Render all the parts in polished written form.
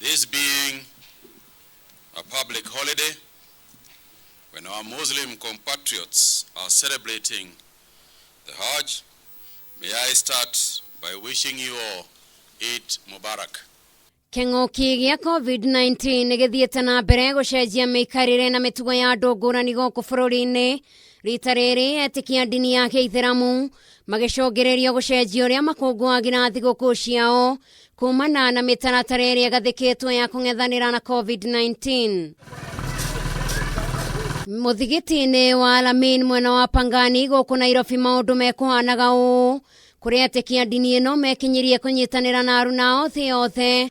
This being a public holiday when our Muslim compatriots are celebrating the Hajj, may I start by wishing you all Eid Mubarak. Kĩng'ũki gĩa COVID-19 nĩ gĩthiĩte na mbere gũcenjia mĩikarĩre na mĩtugo ya andũ ngũrani gũkũ bũrũri-inĩ. Rita rĩrĩ etĩkia ndini ya Kĩithĩramu magĩcũngĩrĩrio gũcenjia ũrĩa makũngũagĩra thigũkũ ciao kumana na mĩtaratara ĩrĩa ĩgathĩkĩtwo ya kũng'ethanĩra na COVID-19. Mũthigiti-inĩ wa Alamin mwena wa Pangani gũkũ Nairobi maũndũ mekũhanaga ũũ kũrĩa etĩkia ndini ĩno mekinyirie kũnyitanĩra na aruna ao thĩ yothe.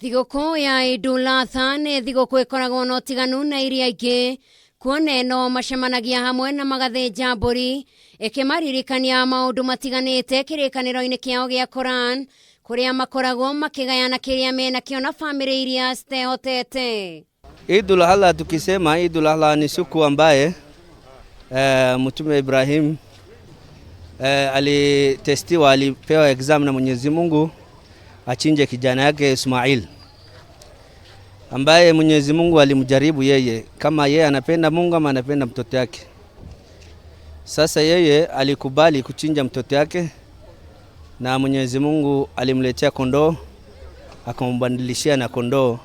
Thigũkũ ya Idul Adha nĩ thigũkũ ĩkoragwo na ũtiganu na iria ingĩ kuona ĩno macemanagia hamwe na magathĩnja mbũri ĩkĩmaririkania maũndũ matiganĩte kĩrĩkanĩro-inĩ kĩao gĩa Quran kũrĩa makoragwo makĩgayana kĩrĩa menakĩo na bamĩrĩ iria citehotete. Idul Adha, tukisema Idul Adha ni siku ambaye Mtume Ibrahim alitestiwa, alipewa exam na Mwenyezi Mungu achinje kijana yake Ismail, ambaye Mwenyezi Mungu alimjaribu yeye kama yeye anapenda Mungu ama anapenda mtoto yake. Sasa yeye alikubali kuchinja mtoto yake na Mwenyezi Mungu alimletea kondoo akambadilishia na kondoo.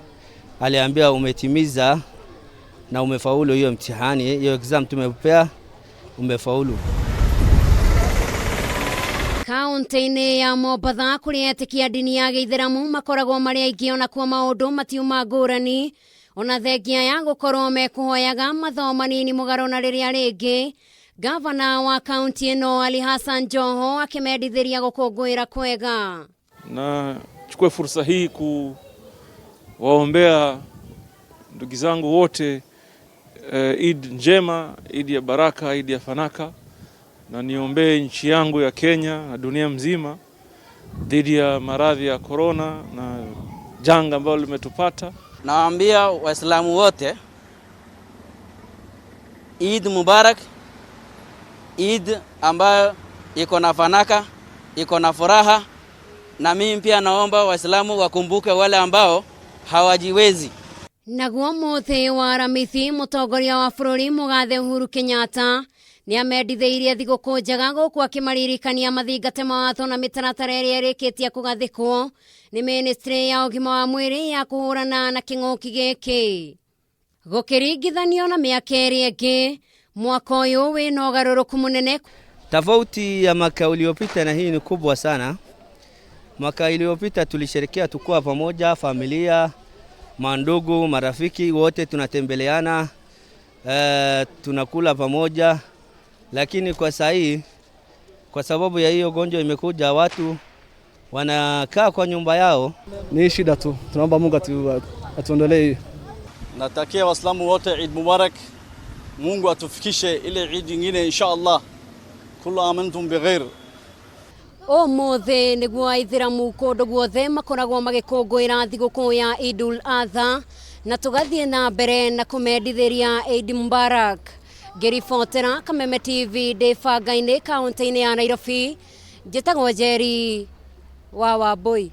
Aliambia umetimiza na umefaulu hiyo mtihani, hiyo exam tumekupea, umefaulu. Kaunti-inĩ ya Mombatha kũrĩa etĩkia ndini ya gĩithĩramu makoragwo marĩ aingĩ onakuo maũndũ matiuma ngũrani ona thengia ya gũkorwo mekũhoyaga mathomo manini mũgarũ na rĩrĩa rĩngĩ. Gavana wa kaunti ĩno Ali Hassan Joho akĩmendithĩria gũkũngũĩra kwega. Na chukue fursa hii kuwaombea ndugu zangu wote Eid njema, Eid ya baraka, Eid ya fanaka, na niombee nchi yangu ya Kenya na dunia mzima dhidi ya maradhi ya korona na janga ambalo limetupata. Nawaambia Waislamu wote Eid Mubarak, Eid ambayo iko na fanaka, iko na furaha, na mimi pia naomba Waislamu wakumbuke wale ambao hawajiwezi. Naguo mũthĩ wa Aramithi mũtongoria wa bũrũri mũgathe Uhuru Kenyatta nĩ amendithĩirie thigũkũ njega gũkũ akĩmaririkania mathingate mawatho na mĩtaratara ĩrĩa ĩrĩkĩtie kũgathĩkwo nĩ ministry ya ũgima wa mwĩrĩ ya kũhũrana na kĩng'ũki gĩkĩ. Gũkĩringithanio na mĩaka ĩrĩa ĩngĩ, mwaka ũyũ wĩna ũgarũrũku mũnene. Tofauti ya mwaka uliopita na hii ni kubwa sana. Mwaka iliyopita tulisherekea tukiwa pamoja, familia, mandugu, marafiki wote tunatembeleana, tunakula pamoja, lakini kwa saa hii kwa sababu ya hiyo gonjwa imekuja, watu wanakaa kwa nyumba yao. Ni shida tu, tunaomba Mungu atuondolee hii. Natakia Waislamu wote Eid Mubarak. Mungu atufikishe ile Eid nyingine insha Allah. Kullu am antum bikhair. Ũmũthĩ nĩguo aithĩramu kũndũ guothe makoragwo magĩkũngũĩra thigũkũ ya Idul Adha na tũgathiĩ na mbere na kũmendithĩria Eid Mubarak. Ngĩribotera Kameme TV ndĩ banga-inĩ kaunti-inĩ ya Nairobi, njĩtagwo Njeri wa Wambui.